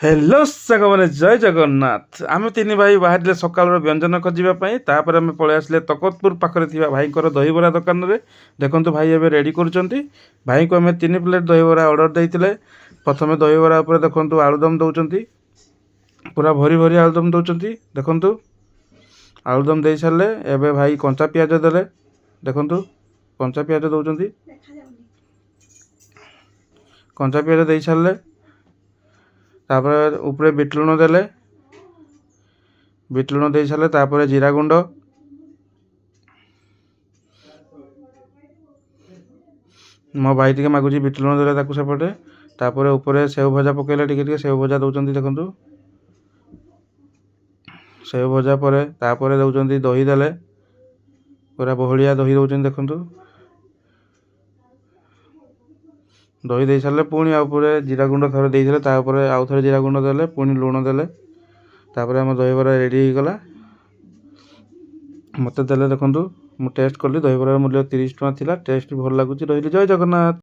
Hello ସାଙ୍ଗମାନେ, ଜୟ ଜଗନ୍ନାଥ। ଆମେ ତିନି ଭାଇ ବାହାରିଲେ ସକାଳର ବ୍ୟଞ୍ଜନ ଖୋଜିବା ପାଇଁ। ତାପରେ ଆମେ ପଳେଇ ଆସିଲେ ତକତପୁର ପାଖରେ ଥିବା ଭାଇଙ୍କର ଦହିବରା ଦୋକାନରେ। ଦେଖନ୍ତୁ, ଭାଇ ଏବେ ରେଡ଼ି କରୁଛନ୍ତି। ଭାଇଙ୍କୁ ଆମେ 3 ପ୍ଲେଟ୍ ଦହିବରା ଅର୍ଡ଼ର ଦେଇଥିଲେ। ପ୍ରଥମେ ଦହିବରା ଉପରେ ଦେଖନ୍ତୁ ଆଳୁଦମ ଦେଉଛନ୍ତି, ପୁରା ଭରି ଭରି ଆଳୁଦମ ଦେଉଛନ୍ତି। ଦେଖନ୍ତୁ, ଆଳୁଦମ ଦେଇ ସାରିଲେ ଏବେ ଭାଇ କଞ୍ଚା ପିଆଜ ଦେଲେ। ଦେଖନ୍ତୁ, କଞ୍ଚା ପିଆଜ ଦେଉଛନ୍ତି। କଞ୍ଚା ପିଆଜ ଦେଇ ସାରିଲେ, ତାପରେ ଉପରେ ବିଟ ଲୁଣ ଦେଲେ। ବିଟ ଲୁଣ ଦେଇ ସାରିଲେ, ତାପରେ ଜିରା ଗୁଣ୍ଡ। ମୋ ଭାଇ ଟିକେ ମାଗୁଛି ବିଟ ଲୁଣ ଦେଲେ ତାକୁ ସେପଟେ। ତାପରେ ଉପରେ ସେଉ ଭଜା ପକେଇଲେ। ଟିକେ ଟିକେ ସେଉ ଭଜା ଦେଉଛନ୍ତି। ଦେଖନ୍ତୁ, ସେଉ ଭଜା ପରେ ତାପରେ ଦେଉଛନ୍ତି ଦହି। ଦେଲେ ପୁରା ବହଳିଆ ଦହି ଦେଉଛନ୍ତି। ଦେଖନ୍ତୁ, ଦହି ଦେଇ ସାରିଲେ ପୁଣି ଆଉ ଉପରେ ଜିରା ଗୁଣ୍ଡ ଥରେ ଦେଇଥିଲେ, ତାପରେ ଆଉ ଥରେ ଜିରା ଗୁଣ୍ଡ ଦେଲେ, ପୁଣି ଲୁଣ ଦେଲେ। ତାପରେ ଆମ ଦହିବରା ରେଡ଼ି ହେଇଗଲା। ମୋତେ ଦେଲେ। ଦେଖନ୍ତୁ, ମୁଁ ଟେଷ୍ଟ କଲି। ଦହିବରାର ମୂଲ୍ୟ 30 ଟଙ୍କା ଥିଲା। ଟେଷ୍ଟ ବି ଭଲ ଲାଗୁଛି। ରହିଲି, ଜୟ ଜଗନ୍ନାଥ।